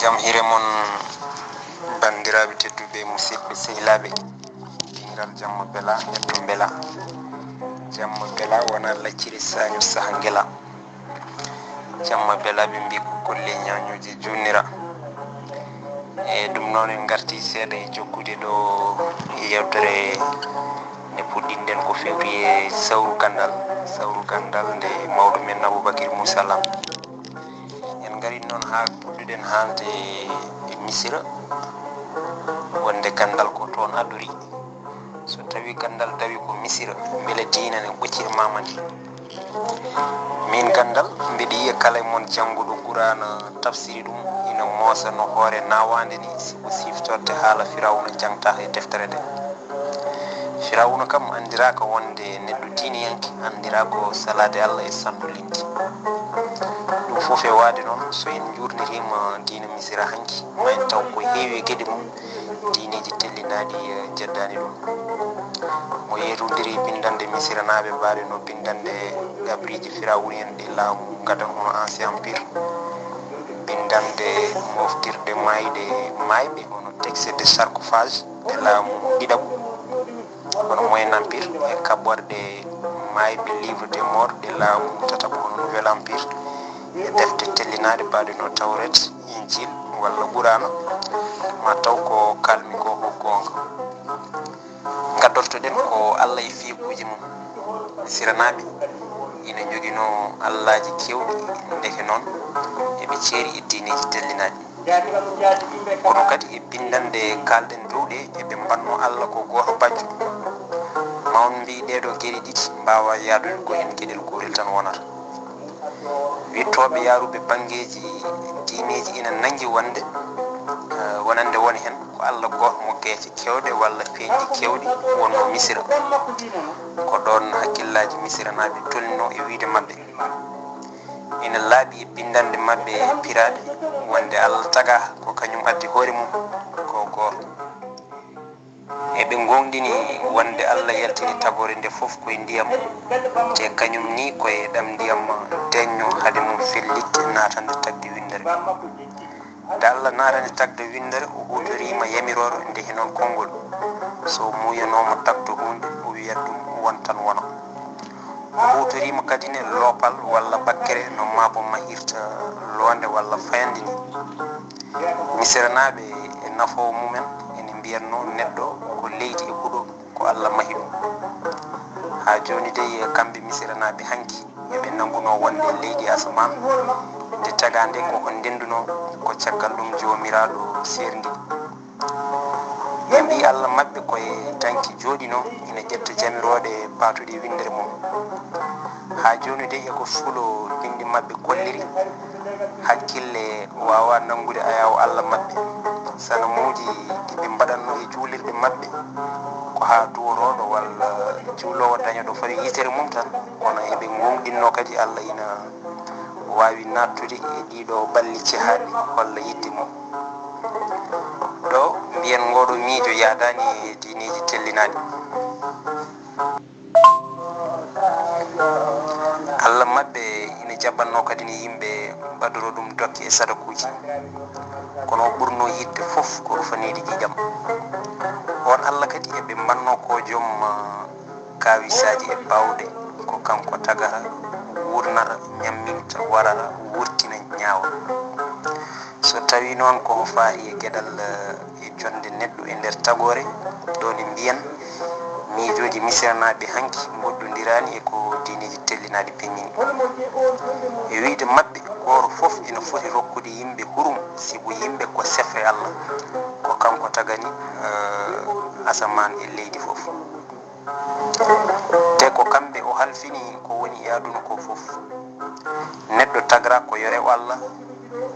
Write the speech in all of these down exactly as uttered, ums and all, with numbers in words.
Jam hire mon, banndiraaɓe tedduɓe, musidɓe sehilaaɓe. Dingiral jamma bela, neɗɗo bela. Jamma bela wona lacciri sañu saha ngela. Jamma bela ɓe mbi ko kulle ñañuuji junnira. E ɗum noon en ngarti seeɗa e jokkude ɗo yewtere nde puɗɗinɗen ko fewti e sawru ganndal, sawru ganndal nde mawɗo men Aboubacry Moussa Lam. En ngarii noon haa puɗɗuɗen haalde e Misira, wonde ganndal ko toon adorii. So tawii ganndal tawi ko Misira, mbele diina ne ɓoccirmaama ndi? Miin ganndal, mbeɗa yiya kala e mon jannguɗo Quraana tafsiri ɗum, ina moosa no hoore nawaande ni, sibu siftorte haala Firawna jangta e deftere nde. Firawna kam anndiraaka wonde neɗɗo diiniyanke, anndiraako salaade Allah e sandu linti. Ɗum fof e waade noon, so en njuurniriima diina Misira hanki, ma en taw ko heewi e geɗe mum, diineeji tellinaaɗi, eh, njeddaani ɗum. Mo yeetondiri binndannde Misiranaaɓe mbaɗe no binndannde gabriiji Firawna en ɗi laamu gadano hono Ancien Empire, binndannde moftirde maayde, maayɓe hono texte de sarcophage ɗe laamu ɗiɗaɓu, hono Moyen Empire, e kaɓorɗe maayɓe livre des morts ɗe laamu tataɓo hono Nouvel Empire, e defte tellinaaɗe mbaɗe no Tawret, Injil walla Quraana, ma taw ko kalmi ko ko goonga. Ngaddortoɗen ko Allah e fiikuuji mum. Misiranaaɓe ina njoginoo allaaji keewɗi, ndeke noon eɓe ceeri e diineeji tellinaaɗi. Kono kadi e binndannde kaalɗen dow ɗe, eɓe mbanno Allah ko gooto bajjo. Ma on mbiy ɗeeɗo geɗe ɗiɗi mbaawa yaadude ko heen geɗel gotel tan wonata. Wiɗtooɓe yaaruɓe banngeeji diineeji ina nanngi wonde, eh, wonande woni heen ko Allah gooto mo geece keewɗe walla peeñɗi keewɗi wonnoo Misira. Ko ɗoon hakkillaaji Misiranaaɓe tolnino e wiyde maɓɓe. Ina laaɓi e binndannde maɓɓe piraaɗe wonde Allah tagaa ko kañum addi hoore mum ko gooto. Eɓe ngoongɗini wonde Allah yaltini tagoore nde fof ko e ndiyam, te kañum ni ko e ɗam ndiyam deeƴno hade mum fellitte naatande tagde winndere. Nde Allah naatani tagde winndere, o huutoriima yamiroore nde he noon konngol. So o muuyanooma tagde huunde, o wiyat ɗum won tan wona. O huutoriima kadi ne loopal walla bakkere no maabo mahirta loonde walla fayande ni. Misiranaaɓe e nafoowo mumen ene mbiyatnoo neɗɗo ko leydi e huɗo, ko Allah mahi ɗum. Haa jooni dey, kamɓe Misiranaaɓe hanki eɓe nanngunoo wonde leydi e asamaan nde tagaande ko ko ndennduno, ko caggal ɗum Joomiraaɗo seerndi. Ɓe mbiyi Allah maɓɓe ko e danki jooɗinoo, ina ƴetta jamirooɗe paatuɗe winndere mum. Haa jooni dey e ko suulo binndi maɓɓe kolliri, hakkille waawaa nanngude ayaawo Allah maɓɓe. Sanamuuji ɗi ɓe mbaɗatnoo e juulirɗe maɓɓe ko haa duworooɗo walla juuloowo dañooɗo fawii yitere mum tan, kono eɓe ngoongɗinnoo kadi Allah ina waawi naattude e ɗiiɗoo balli cehaaɗi holla yiɗde mum. Ɗo mbiyen ngooɗo miijo yaadaani e diineeji tellinaaɗi. Allah maɓɓe ina jaɓannoo kadi ne yimɓe mbaɗoroo ɗum dokke e sadakuuji. Kono o ɓurnoo yiɗde fof ko rufaneede ƴiiƴam. Oon Allah kadi eɓe mbannoo ko joom, ah, kaawisaaji e baawɗe, ko kanko tagata, wuurnata, ñamminta, warata, wurtina, ñaawa. So tawii noon ko ko faati e geɗal, eh, e jonnde neɗɗo e nder tagoore, ɗo ne mbiyen miijooji Misiranaaɓe hanki mboɗɗondiraani e ko diineeji tellinaaɗi peññini. E wiyde maɓɓe, gooto fof ina foti rokkude yimɓe hurum, sibu yimɓe ko sefre Allah, ko kanko tagani, eh, asamaan e leydi fof. Te ko kamɓe o halfini ko woni e aduna ko fof. Neɗɗo tagra ko yo rew Allah,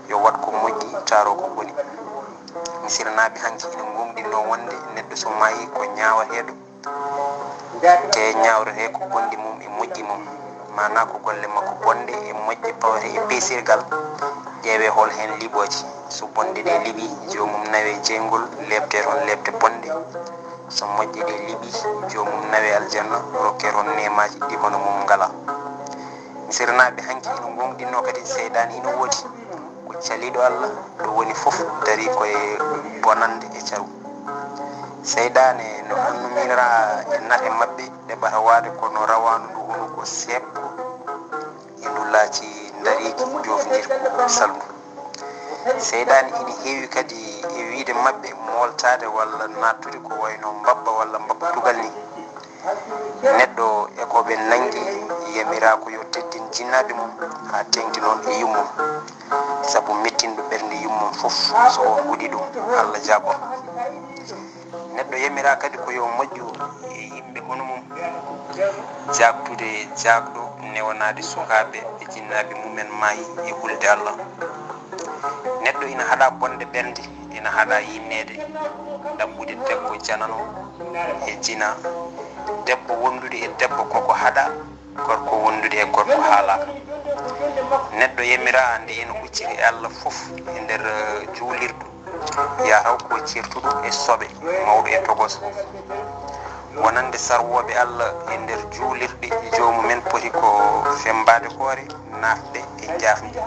yo waɗ ko moƴƴi, taaro ko boni. Misiranaaɓe hanki ina ngoongɗinnoo wonde neɗɗo so maayii ko ñaawateeɗo, te ñaawretee ko bonɗi mum e moƴƴi mum, maanaa ko golle makko bonɗe e moƴƴe pawetee e peesirgal, ƴeewee hol heen liɓooji. So bonɗe ɗe liɓii, joomum nawee jeyngol, leeptee toon leepte bonɗe. So moƴƴe ɗe liɓii, joomum nawee aljanna, rokkee toon neemaaji ɗi hono mum ngalaa. Misiranaaɓe hanki ina ngoongɗinnoo kadi seyɗaane ina woodi. Ko Caliiɗo Allah ɗo woni fof darii ko e bonannde e caru. Seyɗaane no annumira e nate maɓɓe ɗe ɓata waade ko no rawaandu ndu hunuko seeɓko e ndu laaci ndariiki joofndirku salndu. Seyɗaane ina heewi kadi e wiyde maɓɓe mooltaade walla naattude ko wayno mbabba walla mbabba tugal ni. Neɗɗo e ko ɓe nanngi yamiraa ko yo teddin jinnaaɓe mum haa teeŋti noon e yummum, sabu mettinɗo ɓernde yummum fof so o huɗi ɗum Allah jaaboo. Neɗɗo yamiraa kadi ko yo moƴƴu e yimɓe hono mum, jaabtude jaagɗo newanaade sukaaɓe ɓe jinnaaɓe mumen maayi e hulde Allah. Neɗɗo ina haɗa bonde ɓernde, ina haɗa yinneede ɗaɓɓude debbo janano e jina, debbo wondude e debbo koko haɗa, gorko wondude e gorko haalaaka. Neɗɗo yamiraa nde ina hucciri e Allah fof e nder juulirdu, yataw ko ceertuɗo e soɓe, mawɗo e togos. Wonande sarwooɓe Allah e nder juulirɗe joomumen poti ko femmbaade hoore, naatde e njaafndi,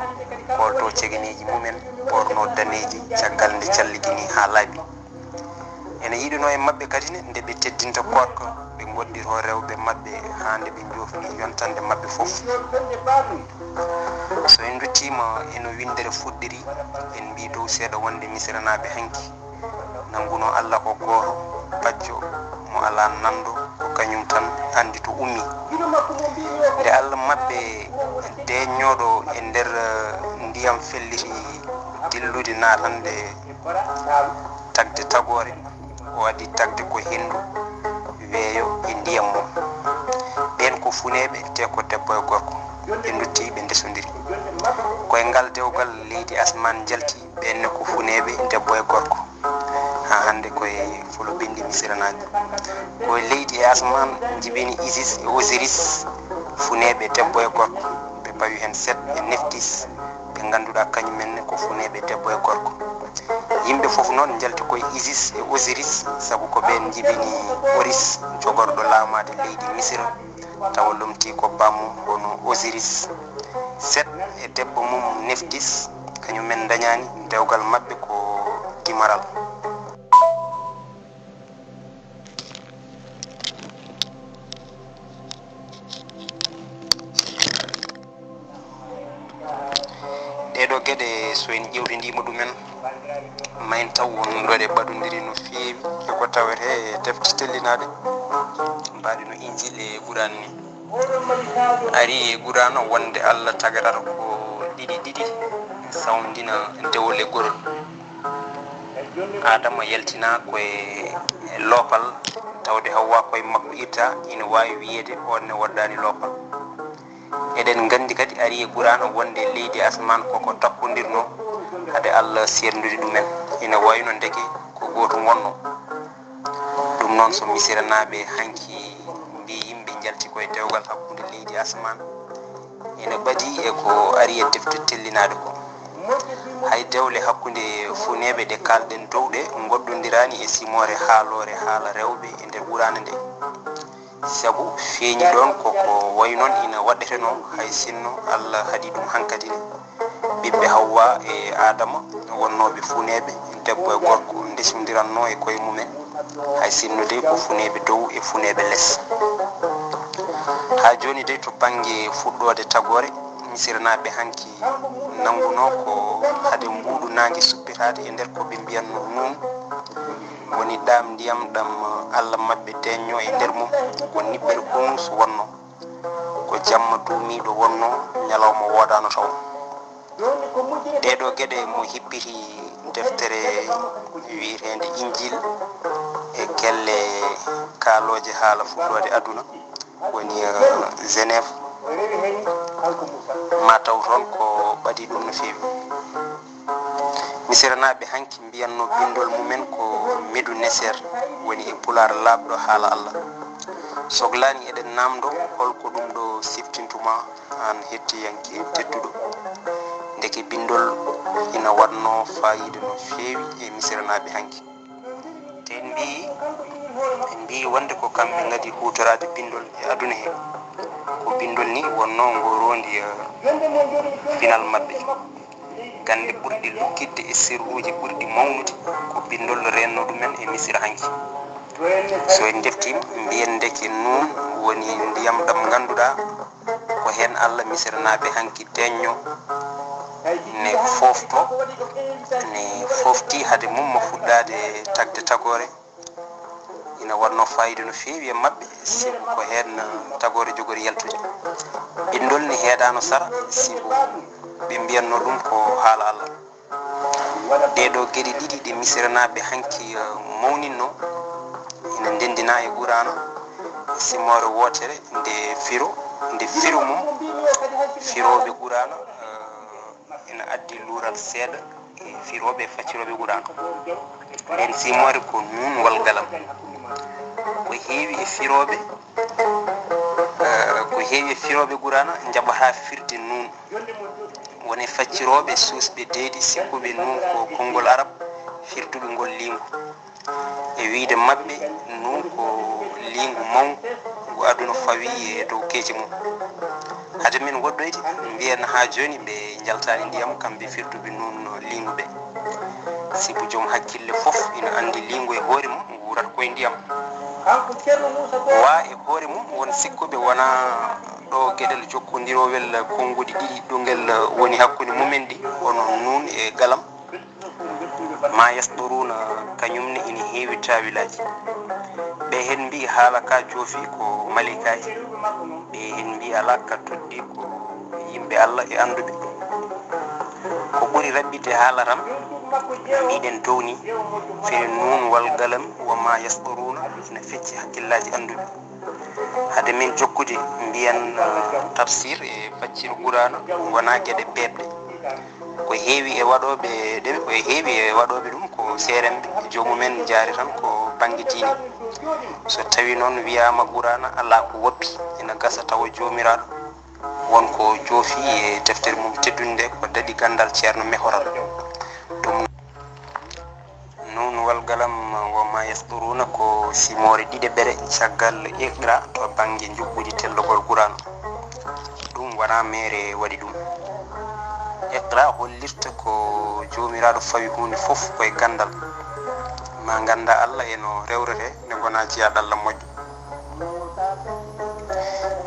koolto cegeneeji mumen, ɓoorno daneeji caggal nde calligini haa laaɓi. Ene yiɗunoo e maɓɓe kadi ne nde ɓe teddinta koorka, ɓe ngoɗɗiroo rewɓe maɓɓe haa nde ɓe njoofni yontannde maɓɓe fof. So en nduttiima e no winndere fuɗɗiri, en mbii dow seeɗa wonde Misiranaaɓe hanki nanngunoo Allah ko gooto, bajjo mo alaa nanndo, ko kañum tan anndi to ummii. Nde Allah maɓɓe deeƴnooɗo e nder, eh, ndiyam felliti dillude naatande tagde tagoore, o addi tagde ko henndu, weeyo e ndiyam mum. Ɓeen ko funeeɓe, te ko debbo e gorko. Ɓe ndutti, ɓe ndesondiri. Ko e ngal dewgal leydi asmaan njalti, ɓeen ne ko funeeɓe, debbo e gorko. Haa hannde ko e Fulɓe binndi Misiranaaɓe. Ko e leydi e asmaan njibini Isis e Osiris, funeeɓe debbo e gorko. Ɓe pawi heen Set e Neftis, ɓe ngannduɗaa kañum en ne ko funeeɓe debbo e gorko. Yimɓe fof noon njalti ko e Isis e Osiris, sabu ko ɓeen njibini Oris, jogorɗo laamaade leydi Misira, tawa lomtii ko bammum hono Osiris. Set e debbo mum Neftis, kañum en ndañaani dewgal maɓɓe ko dimaral. Ɗee ɗoo geɗe, so en ƴeewtindiima ɗumen, ma en taw won ɗo ɗe mbaɗondiri no feewi e ko tawetee e defte tellinaaɗe, mbaɗe no Injil e Quraan ni. Ari e Quraan wonde Allah tagatata ko ɗiɗi ɗiɗi, sawndina dewle gorol. Adama yaltina ko e loopal, tawde Hawwa ko e makko itta, ina waawi wiyeede oon ne waɗdaani loopal. Eɗen nganndi kadi ari e Quraan wonde leydi e asmaan koko takkondirnoo hade Allah seerndude ɗumen. Ina wayno ndeke ko gootum wonnoo. Ɗum noon, so Misiranaaɓe hanki mbii yimɓe njalti ko e dewgal hakkunde leydi e asmaan, ina ɓadii e ko ari e defte tellinaaɗe ko. Hay dewle hakkunde funeeɓe ɗe kaalɗen dow ɗe ngoɗɗondiraani e simoore haaloore haala rewɓe e nder Quraan nde. Sabu feeñi ɗoon ko ko wayi noon ina waɗetenoo, hay sinno Allah haɗi ɗum hankadi ne. Ɓiɓɓe Hawwa e Adama wonnooɓe funeeɓe, debbo e gorko, ndesondirannoo e koye mumen, hay sinno dey ko funeeɓe dow e funeeɓe les. Haa jooni dey, to bannge fuɗɗoode tagoore, Misiranaaɓe hanki nanngunoo ko hade mbuuɗu naange suppitaade e nder ko ɓe mbiyatnoo Nuun, woni ɗaam ndiyam ɗam Allah maɓɓe deeƴnoo e nder mum, ko niɓɓere hunuus wonnoo, ko jamma duumiiɗo wonnoo, ñalawma woodaano taw. Ɗee ɗoo geɗe mo hippiti deftere wiyeteende Injil e kelle kaalooje haala fuɗɗoode aduna, woni, eh, Genève, ma taw toon ko ɓadii ɗum no feewi. Misiranaaɓe hanki mbiyatnoo binndol mumen ko Medu Neser, woni e Pulaar laaɓɗo haala Allah. Soglaani eɗen naamndoo hol ko ɗum ɗoo siftintu maa, aan hettiyanke tedduɗo. Ndeke binndol ina waɗnoo faayiida no feewi e Misiranaaɓe hanki. Te en mbii, en mbii wonde ko kamɓe ngadii huutoraade binndol e aduna he. Ko binndol ni wonnoo ngoroondi, eh, pinal maɓɓe. Gannde ɓurɗe lukkitde e sirruuji ɓurɗi mawnude ko binndol reenno ɗumen e Misira hanki. So en ndeftiima, mbiyen ndeke nuun woni ndiyam ɗam ngannduɗaa ko heen Alla Misiranaaɓe hanki deeƴnoo, ne foofto, ne foofti hade mum ma fuɗɗaade tagde tagoore. Ina waɗnoo faayiida no feewi e maɓɓe, sibu ko heen, eh, tagoore jogori yaltude. Binndol ne heedaano sara, sibu ɓe mbiyatnoo ɗum ko haala Alla. Ɗee ɗoo geɗe ɗiɗi ɗe Misiranaaɓe hanki, eh, mawninnoo, ina ndenndinaa e Quraana, e simoore wootere nde firo, nde firo mum firooɓe Quraana, eh, ina addi luural seeɗa e firooɓe e faccirooɓe Quraana. Ndeen simoore ko nuun wal galam. Ko heewi e firooɓe, eh, ko heewi e firooɓe Quraana njaɓataa firde nuun. Won e faccirooɓe suusɓe deedi sikkuɓe nuun ko konngol Arab firtuɓe ngol liingu. E wiyde maɓɓe, nuun ko liingu mawngu ngu aduna fawi e dow keeci mum. Hade min woɗɗoyde, mbiyen haa jooni ɓe njaltaani ndiyam, kamɓe firtuɓe nuun liingu ɓe. Sibu joom hakkille fof ina anndi liingu e hoore mum, ngu wuurata ko e ndiyam. Wa e hoore mum, won sikkuɓe wonaa ɗo geɗel jokkondiroowel konnguɗi ɗiɗi ɗo ngel woni hakkunde mumen ɗi, hono nuun e galam. Ma yasɗuruuna, kañum ne ina heewi taawilaaji. Ɓe heen mbiyi haala ka joofi ko maleykaaji, ɓe heen mbiyi alaa, ka toɗɗi ko yimɓe Alla e annduɓe. Ko ɓuri raɓɓiɗde haala tan, mbiɗen dow ni, firi nuun wal galam wa ma yasɗuruuna ina fecci hakkillaaji annduɓe. Hade min jokkude, mbiyen, eh, tafsir e faccir Quraana wonaa geɗe beeɓɗe. Ko heewi e waɗooɓe ɗe, ko heewi e waɗooɓe ɗum ko seeremɓe, joomumen jaari tan ko bannge diine. So tawii noon wiyaama Quraana alaa ko woppi, ina gasa tawa Joomiraaɗo won ko joofi e deftere mum teddunde nde, ko daɗi ganndal Ceerno Mehoral. Ɗum Nuun wal galam wa ma yasɗuruuna ko simoore ɗiɗeɓere caggal Iqra to bannge njuɓɓudi tellogol Quraan. Ɗum wonaa meere waɗi ɗum. Iqra hollirta ko Joomiraaɗo fawi huunde fof ko e ganndal. Ma ngannda Alla e no rewretee nde ngonaa jiyaaɗo Alla moƴƴo.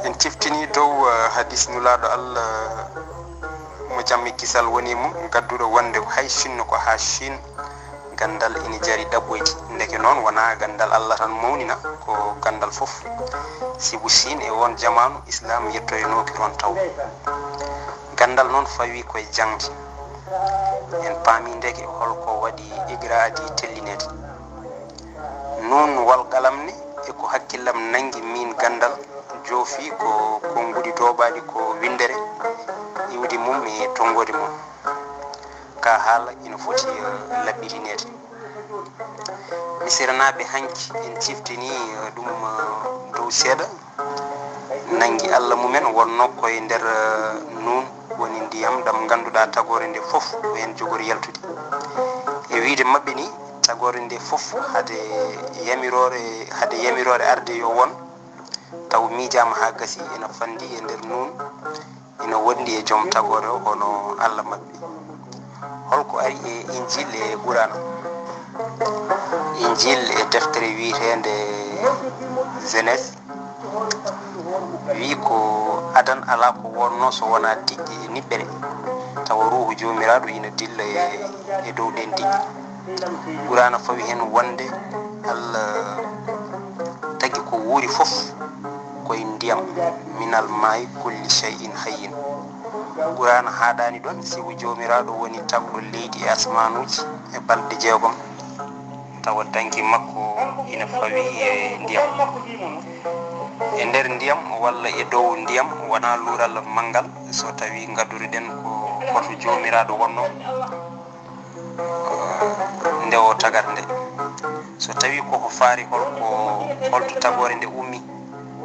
En ciftinii dow, eh, hadiis Nulaaɗo Allah, mo jam e kisal woni e mum, gadduɗo wonde hay sinno ko haa Chine ganndal ina jari ɗaɓɓoyde. Ndeke noon, wonaa ganndal Allah tan mawnina, ko ganndal fof. Sibu Chine e oon jamaanu, Islaam yettoyanooki toon taw. Ganndal noon fawii ko e jaŋde. En paamii ndeke hol ko waɗi Iqra adii tellineede. Nuun wal qalam ne e ko hakkillam nanngi miin ganndal, joofi ko konnguɗi dooɓaaɗi ko winndere, iwdi mum e tonngoode mum. Ka haala ina foti, eh, laɓɓitineede. Misiranaaɓe hanki en ciftinii, eh, ɗum, eh, dow seeɗa. Nanngi Allah mumen wonnoo ko e nder, eh, nuun woni ndiyam ɗam ngannduɗaa tagoore nde fof ko heen jogori yaltude. E wiyde maɓɓe ni, tagoore nde fof hade yamiroore, hade yamiroore arde yo won, taw miijaama haa gasi ina fanndi e nder nuun, ina wondi e joom tagoore o hono Allah maɓɓe. Holko ari e Injil e Quraan? Injil e deftere wiyeteende Genese wi ko adan alaa ko wonnoo so wonaa diƴƴe e niɓɓere, tawa Ruuhu Joomiraaɗo ina dilla e, e dow ɗeen diƴƴe. Quraan fawi heen wonde Allah tagi ko wuuri fof ko e ndiyam, minal maa'i kulli shay'in hayyin. Quraan haaɗaani ɗoon, sibu Joomiraaɗo woni tagɗo leydi e asmaanuuji e balɗe jeegom, tawa danki makko ina fawi e ndiyam. E nder ndiyam walla e dow ndiyam wonaa luural manngal, so tawii ngadduɗen ko hoto Joomiraaɗo wonnoo nde o tagat nde. So tawii ko ko faari hol ko, holto tagoore nde ummi,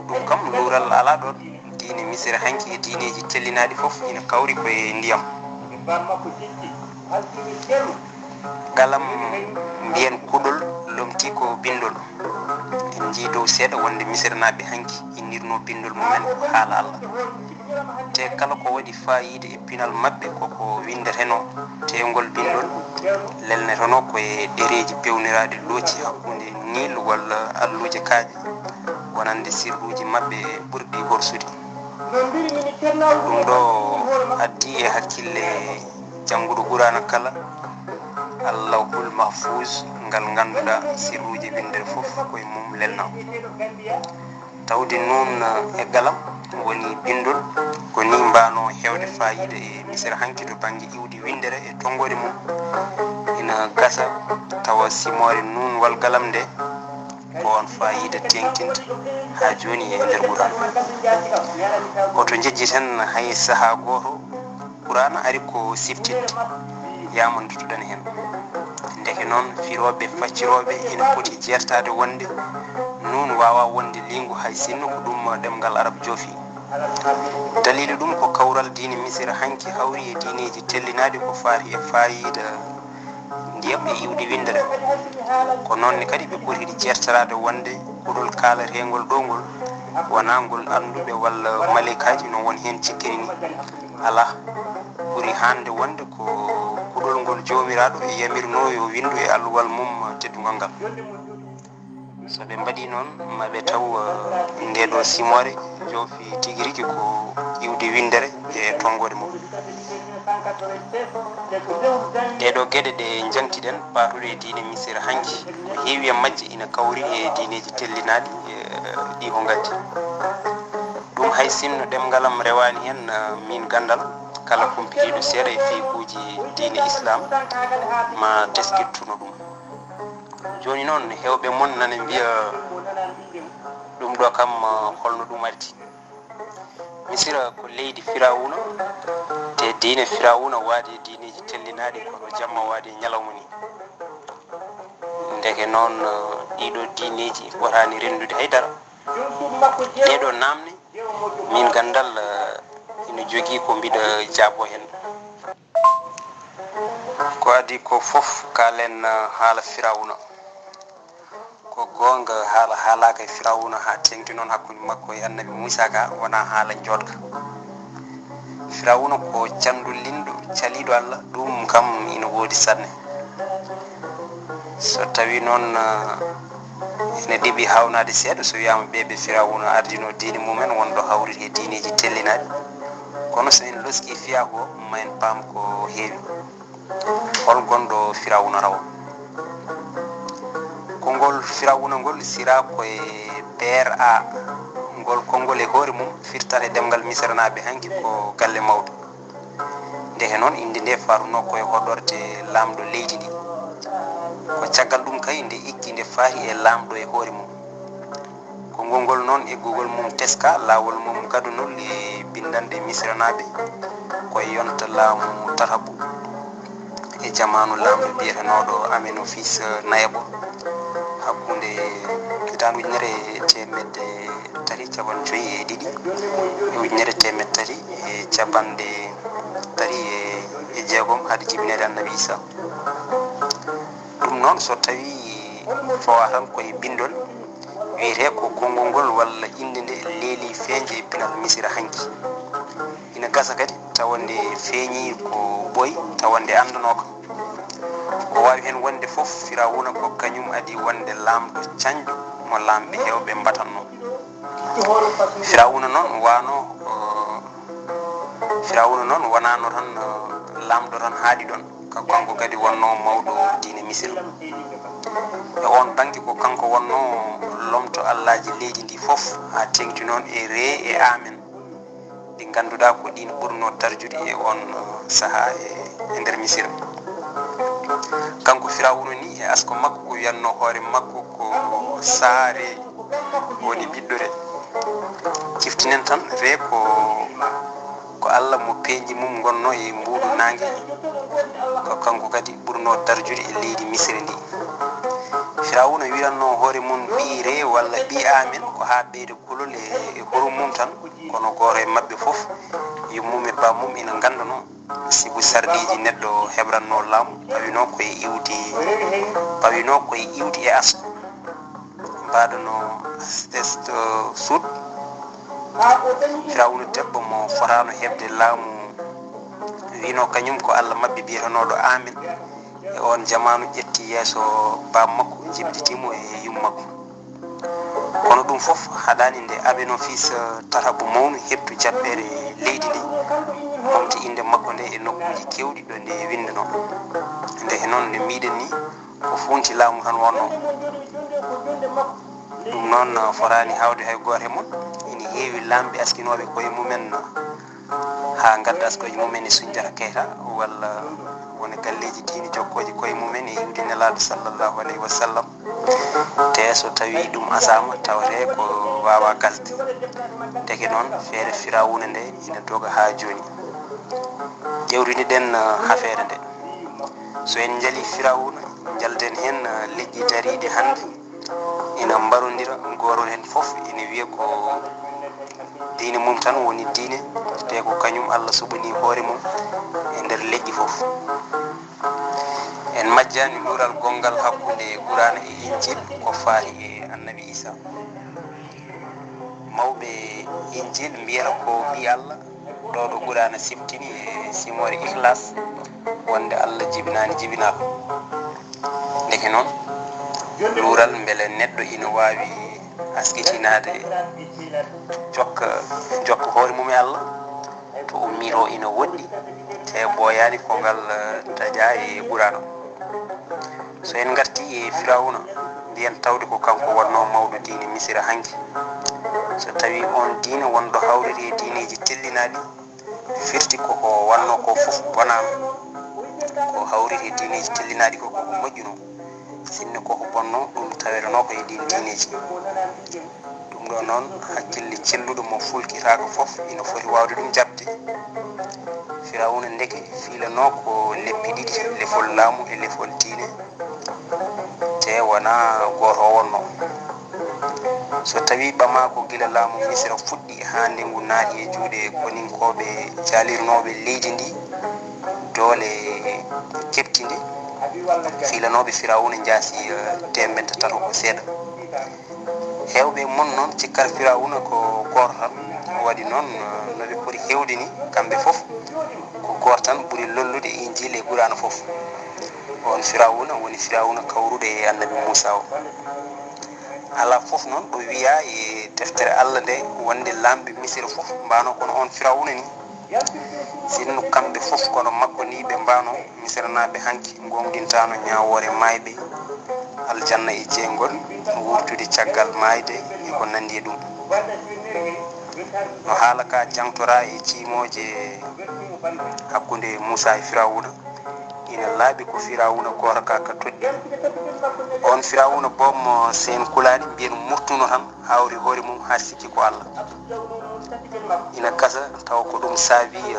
ɗum kam luural alaa ɗoon. Diine Misira hanki e diineeji tellinaaɗi fof ina kawri ko e ndiyam. Qalam mbiyen kuɗol, lomti ko binndol. En njii dow seeɗa wonde Misiranaaɓe hanki innirnoo binndol mumen ko haala Allah. Te kala ko waɗi faayiida e pinal maɓɓe ko ko winndetenoo, te ngol binndol lelnetenoo ko e ɗereeji peewniraaɗi looci hakkunde Niil walla alluuje kaaƴe, wonande sirluuji maɓɓe ɓurɗi horsude. Ɗum ɗo addi e hakkille jannguɗo Quraana kala Allahul Mahfuuz, ngal ngannduɗaa sirluuji winndere fof ko e mum lelnaa. Tawde nuun e galam woni binndol, ko nii mbaanoo heewde faayiida e Misira hanki to bannge iwdi winndere e tonngoode mum. Ina gasa tawa simoore nuun wal galam nde ko oon faayiida teeŋtinta haa jooni e nder Quraana. Hoto njejjiten hay sahaa gooto, Quraana ari ko siftinde, yaamandutuɗen heen. Ndeke noon, firooɓe faccirooɓe ina poti jeertaade wonde nuun waawaa wonde liingu hay sinno ko ɗum ɗemngal Arab joofi. Daliilu ɗum ko kawral diine Misira hanki hawri e diineeji tellinaaɗi ko faati e faayiida ndiyam e iwdi winndere. Ko noon ne kadi ɓe potiri jeertoraade wonde kuɗol kaalateengol ɗo ngol wonaa ngol annduɓe walla maleykaaji no won heen cikkiri ni. Alaa, ɓuri hannde wonde ko kuɗol ngol Joomiraaɗo yamirnoo yo winndu e alluwal mum teddungal ngal. So ɓe mbaɗii noon, ma ɓe taw, eh, ndee ɗoo simoore joofi tigi rigi ko iwdi winndere e tonngoode mum. Ɗee ɗoo geɗe ɗe njaŋti-ɗen paatuɗe e diine Misira hanki, ko heewi e majje ina kawri e diineeji tellinaaɗi, eh, ɗi ko ngaddi. Ɗum hay sinno ɗemngal am rewaani heen, eh, miin ganndal, kala kumpitiiɗo seeɗa e fiikuuji diine Islaam, ma teskittuno ɗum. Jooni noon, heewɓe mon nana mbiya, ɗum ɗo kam, holno ɗum arti? Misira ko leydi Firawuna, te diine Firawuna waade e diineeji tellinaaɗi kono jamma waade e ñalawma ni. Ndeke noon, ɗiɗo diineeji ɓoraani renndude hay dara. Ɗee ɗo naamne, miin ganndal, eh, ina jogii ko mbiɗa jaabo heen. Ko adii ko fof, kaalen, eh, haala Firawuna. Ko goonga, haala haalaaka e Firawuna haa teeŋti noon hakkunde makko e Annabi Muusaa ka, wonaa haala njoɗka. Firawuna ko canndu linɗo, caliiɗo Allah, ɗum kam ina woodi sanne. So tawii noon, eh, ene ɗeɓi haawnaade seeɗa so wiyaama ɓee ɓe Firawuna ardinoo diine mum en wonɗo hawriti e diineeji tellinaaɗi. Kono so en loskii fiyaaku o, ma en paam ko heewi. Hol gonɗo Firawuna rawa? Konngol Firawuna ngol siraa ko e P R A. Ngol konngol e hoore mum firtata e ɗemngal Misiranaaɓe hanki ko galle mawɗo. Ndeke noon, innde nde faatunoo ko e hoɗorde laamɗo leydi ndi. Ko caggal ɗum kay nde eggi nde faati e laamɗo e hoore mum. Konngol ngol noon, eggugol mum teskaa, laawol mum gadunol e binndanɗe Misiranaaɓe ko e yonta laamu tataɓo e jamaanu laamɗo biyetenooɗo Amenofis nayaɓo, hakkunde hitaande ujunere e teemedde tati capanɗe joyi e ɗiɗi e ujunere teemedde tati e capanɗe tati e jeegom hade jibinede Annabi Isa. Ɗum noon, so tawii fawaa tan ko e binndol, wiyetee ko konngol ngol walla innde nde leeli feeñde e pinal Misira hanki. Ina gasa kadi tawa nde feeñii ko ɓooyi, tawa nde anndanooka. Ko waawi heen wonde fof, Firawuna ko kañum adii wonde laamɗo cañɗo mo laamɓe heewɓe mbatannoo. Firawuna noon waano, eh, Firawuna noon wonaano tan, eh, laamɗo tan haaɗi ɗoon. Ka-, kanko kadi wonnoo mawɗo diine Misira. E oon bannge ko kanko wonnoo lomto allaaji leydi ndi fof, haa teeŋti noon e ree e amen. Ɗi ngannduɗaa ko ɗiin ɓurnoo darjude e oon, uh, sahaa e, e nder Misira. Kanko Firawuna ni e asko makko ko wiyatnoo hoore makko ko Saare woni ɓiɗɗo Re. Ciftinen tan Re ko, ko Alla mo peeñɗi mum ngonnoo e mbuuɗu naange, ko kanko kadi ɓurnoo darjude e leydi Misira ndi. Firawuna wiyatnoo hoore mum ɓii Re walla ɓii Amen ko haa ɓeyda kulol e, e hoore mum tan, kono gooto e maɓɓe fof, yummum e bammum ina nganndanoo sibu sarɗiiji neɗɗo heɓrannoo laamu, pawinoo ko e iwdi, pawinoo ko e iwdi e asko. Mbaɗanoo test, uh, suut, Firawna debbo mo fotaano heɓde laamu wiino kañum ko Allah maɓɓe biyetenooɗo Aamin. E oon jamaanu ƴetti yeeso baaba makko, jibditi mo e yumma makko. Kono ɗum fof haɗaani nde Abenofis, tataɓo mawnu heɓtu jaɓɓere leydi ndi, momti innde makko nde e nokkuuji keewɗi ɗo nde winndanoo. Ndeke noon, nde mbiɗen ni, ko fuunti laamu tan wonnoo. Ɗum noon fotaani hawde hay gooto e mon. Ina heewi laamɓe askinooɓe koye mumen haa ngadda askooji mumen e Sunjata Keyta, walla wona galleeji diine jokkooji koye mumen e iwde Nelaaɗo sallallahu alayhi wa sallam. Te so tawii ɗum asaama, tawatee ko waawaa gasde. Ndeke noon, feere Firawna nde ina doga haa jooni. Ƴeewtini-ɗen, eh, hafeere nde. So en njalii Firawna, njalden heen, eh, leƴƴi dariiɗi hannde ina mbarondira, gooto heen fof ina wiya ko diine mum tan woni diine, te ko kañum Allah suɓanii hoore mum e nder leƴƴi fof. En majjaani luural gonngal hakkunde Quraana e Injil ko faati e Annabi Isa. Mawɓe Injil mbiyata ko ɓii Allah, ɗo ɗo Quraana siftini e simoore Ikhlas wonde Allah jibinaani jibinaaɗo. Ndeke noon, luural mbele neɗɗo ina waawi askitinaade, jokka, jokka hoore mum e Allah, to o miiro ina woɗɗi, te ɓooyaani ko ngal, eh, taƴaa e Quraana. So en ngartii e Firawna, mbiyen tawde ko kanko wonnoo mawɗo diine Misira hanki. So tawii oon diine wonɗo hawriri e diineeji tellinaaɗi, firti ko ko wonnoo ko fof bonaama. Ko hawriri e diineeji tellinaaɗi ko, ko ko moƴƴunoo. Sinno ko ko bonnoo, ɗum tawetenoo ko e ɗiin diineeji. Ɗum ɗo noon, hakkille celluɗo mo fulkitaako fof ina foti waawde ɗum jaɓde. Firawna ndeke fiilanoo ko leppi ɗiɗi, lefol laamu e lefol diine, te wonaa gooto o wonnoo. So tawii ɓamaako gila laamu Misira fuɗɗi haa nde ngu naati e juuɗe koninkooɓe jaalirnooɓe leydi ndi, doole keɓtinde, fiilanooɓe Firawna njaasi, eh, teemedde tato ko seeɗa. Heewɓe e mon noon cikkata Firawna ko gooto tan. Waɗi noon, eh, no ɓe poti heewde ni, kamɓe fof ko gooto tan ɓuri lollude e Injiila e Quraana fof. Oon Firawna woni Firawna kawruɗo e Annabi Muusaa o. Alaa fof noon ɗo wiyaa e deftere Allah nde wonde laamɓe Misira fof mbaanoo kono oon Firawna ni. Sinno kamɓe fof kono makko ni ɓe mbaanoo, Misiranaaɓe hanki ngoongɗintaano ñaawoore maayɓe aljanna e jeyngol, wuurtude caggal maayde e ko nanndi e ɗum. No haala ka jaŋtoraa e ciimooje hakkunde Muusaa e Firawna, ina laaɓi ko Firawna gooto ka, ka toɗɗi. Oon Firawna boom, so en kulaani, mbiyen murtuno tan, hawri hoore mum haa sikki ko Allah. Ina gasa tawa ko ɗum saabi, eh,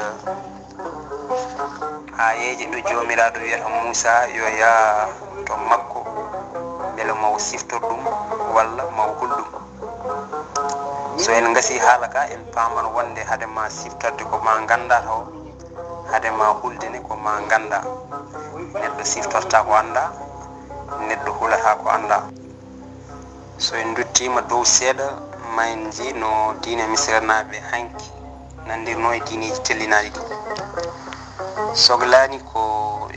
aayeeje ɗo Joomiraaɗo wiyata Muusaa yo yah to makko, mbele ma o siftor ɗum walla ma o hul ɗum. So en ngasii haala ka, en paaman wonde hade ma siftorde ko ma nganndaa taw, hade ma hulde ne ko ma nganndaa. Neɗɗo siftortaa ko anndaa, neɗɗo hulataa ko anndaa. So en nduttiima dow seeɗa, ma en njii no diine Misiranaaɓe hanki nanndirnoo e diineeji tellinaaɗi ɗi. Soglaani ko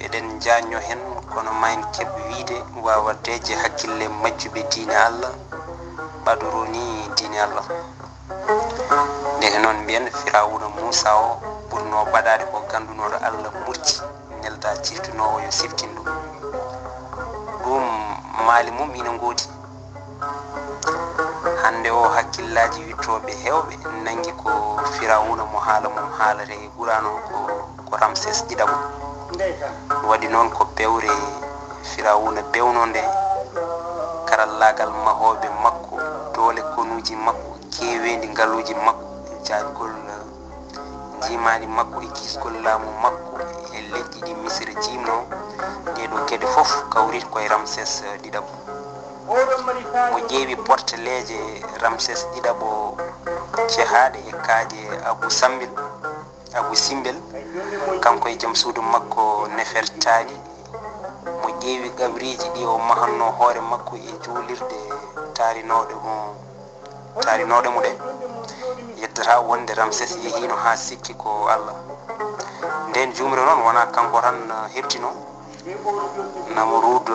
eɗen njaajnoo heen, kono ma en keɓ wiyde waawadeeje hakkille majjuɓe diine Allah, ɓadoroo ni diine Allah. Ndeke noon mbiyen Firawuna Muusaa o ɓurnoo ɓadaade ko ganndunooɗo Allah murci, neldaa ciftinoowo yo siftin ɗum. Ɗum maali mum ina ngoodi. Hannde o hakkillaaji wittooɓe heewɓe nanngi ko Firawuna mo haala mum haalata e Quraan o ko, ko Ramses ɗiɗaɓo. Waɗi noon ko bewre Firawuna bewnoo nde, karallaagal mahooɓe makko, doole konuuji makko, keeweendi ngaluuji makko, jaajgol njiimaandi makko e kisgol laamu makko e leƴƴi ɗi Misira jiimnoo, ɗee ɗoo geɗe fof kawriti ko e Ramses ɗiɗaɓo. Mo ƴeewi porteleeje Ramses ɗiɗaɓo cehaaɗe e kaaƴe Abu Sambil, Abu Simbel, kanko e jom suudu makko Nefertari, mo ƴeewi qabriiji ɗi o mahanno hoore makko e juulirɗe taarinooɗe mo taarinooɗe mo ɗe, yeddata wonde Ramses yehiino haa sikki ko Allah. Ndeen juumre noon wonaa kanko tan heɓtino Namruud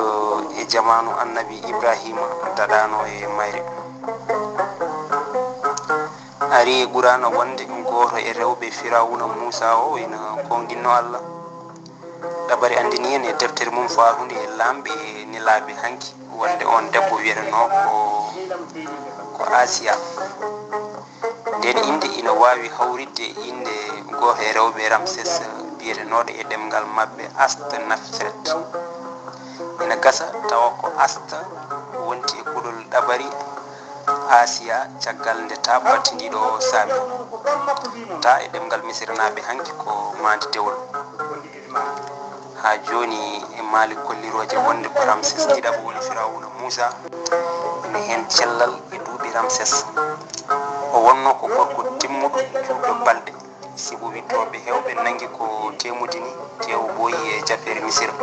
e jamaanu Annabi Ibraahiima daɗaano e mayre. Ari e Quraana wonde gooto e rewɓe Firawna Muusa o ina koonginno Allah. Ɗabari anndini en e deftere mum faarunde e laamɓe e nelaaɓe hanki wonde oon debbo wiyetenoo ko, ko Asiya. Ndeen innde ina waawi hawritde e innde gooto e rewɓe Ramses biyetenooɗo e ɗemngal maɓɓe Astenafret. Ina gasa tawa ko Asta wonti e kuɗol ɗabari Asiya caggal nde ta battindiiɗo o saami. Ta e ɗemngal Misiranaaɓe hanki ko maandi dewol. Haa jooni e maale kollirooje wonde ko Ramses ɗiɗaɓo woni Firawuna Muusa. Ina heen cellal e duuɓi Ramses. O wonnoo ko gorko timmuɗo, juutɗo balɗe, sibu wiɗtooɓe heewɓe nanngi ko teemudini teewu booyi e jappeere Misira.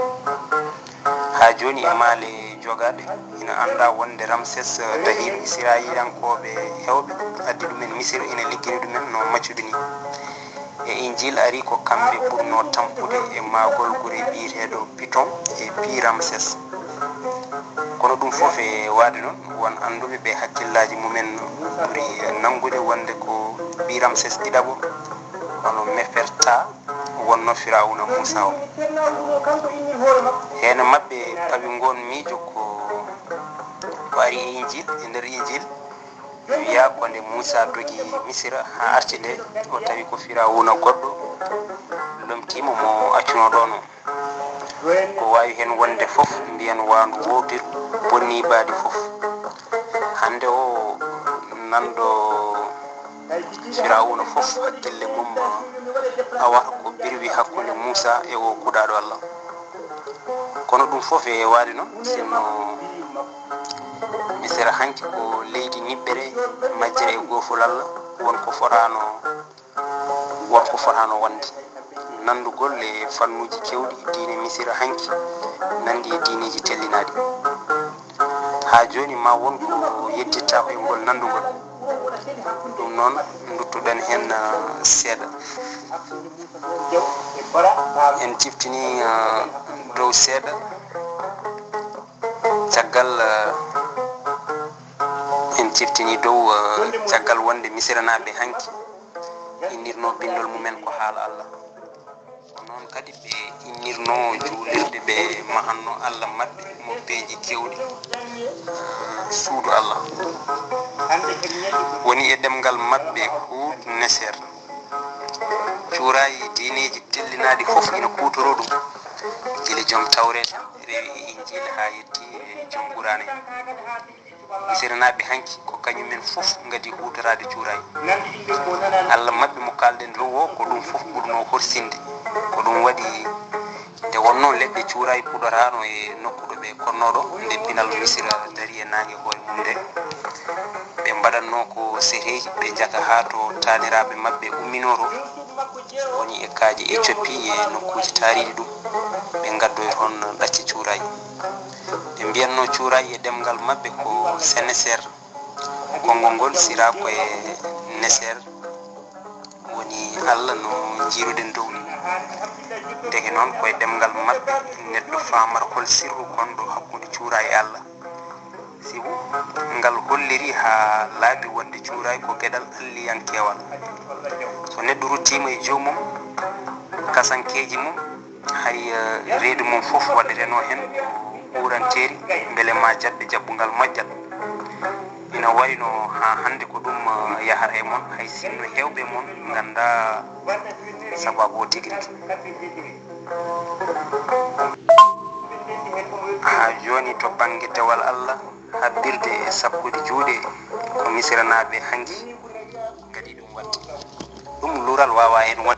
Haa jooni e maale jogaaɗe, ina anndaa wonde Ramses dahiino Israayiilankooɓe heewɓe, addi ɗumen Misira, ina liggini ɗumen no maccuɓe nii. E Injiil ari ko kamɓe ɓurnoo tampude e mahgol gure biyeteeɗo Piton e Pi Ramses. Kono ɗum fof e waade noon, won annduɓe ɓe hakkillaaji mumen ɓuri nanngude wonde ko Pi Ramses ɗiɗaɓo, hono Meferta, wonnoo Firawuna Muusa o. Heen maɓɓe pawi ngoon miijo ko, ko ari e Injiil, e nder Injiil. Wiyaa ko nde Muusa dogi Misira haa arti nde, o tawi ko Firawuna goɗɗo lomtiima mo accunoo ɗoon o. Ko waawi heen wonde fof, mbiyen waandu woowtir bonnii baadi fof. Hannde o nanndo Firawuna fof hakkille mum awata ko birwi hakkunde Muusa e o kuɗaaɗo Allah. Kono ɗum fof e waade noon, sinno Misira hanki ko leydi niɓɓere, majjere e goofol Allah, won ko fotaano, won ko fotaano wonde. Nanndugol e fannuuji keewɗi diine Misira hanki nanndi e diineeji tellinaaɗi. Haa jooni ma won ko yeddittaako e ngol nanndugol. Ɗum noon, nduttuɗen heen, ah, seeɗa. En ciftini, ah, dow seeɗa. Caggal, ah, en ciftini dow, ah, caggal wonde Misiranaaɓe hanki innirnoo binndol mumen ko haala Allah. Ko noon kadi ɓe innirnoo juulirde, ɓe mahanno Allah maɓɓe mobbeeji keewɗi, ah, suudu Allah. Woni e ɗemngal maɓɓe Hut Neser. Cuuraayi diineeji tellinaaɗi fof ina kuutoroo ɗum. Gila joom Tawreeta, rewi e Injiila haa yetti e joom Quraana en. Misiranaaɓe hanki ko kañumen fof ngadi huutoraade cuuraayi. Allah maɓɓe mo kaalɗen dow o, ko ɗum fof ɓurnoo horsinde. Ko ɗum waɗi nde wonnoo leɗɗe cuuraayi puɗoraano e nokku ɗo ɓe konnoo ɗo, nde pinal Misira dari e naange hoore mum nde, ɓe mbaɗatnoo ko seteeji, ɓe njaka haa to taaniraaɓe maɓɓe umminoo to, woni e kaaƴe Ethiopie e nokkuuji taariiɗi ɗum, ɓe ngaddoya toon ɗacce cuuraayi. Ɓe mbiyatnoo cuuraayi e ɗemngal maɓɓe ko Seneser. Konngol ngol siraa ko e Neser, woni Allah no njiiruɗen dow ni. Ndeke noon ko e ɗemngal maɓɓe neɗɗo faamata hol sirru gonɗo hakkunde cuuraayi e Allah. Sibu ngal holliri haa laaɓi wonde cuuraayi ko geɗal alliyankeewal. So neɗɗo ruttiima e joomum, kasankeeji mum, hay, eh, reedu mum fof waɗetenoo heen ko ɓuuranteeri, mbele ma jaɓɓe jaɓɓungal moƴƴal. Ina wayno haa hannde ko ɗum, eh, yahata e mon, hay sinno heewɓe mon nganndaa sabaabu o tigi rigi. Haa jooni to bannge dewal Allah, habbirde e sakkude juuɗe ko Misiranaaɓe hanki ngadi ɗum waɗde. Ɗum luural waawaa heen wonde.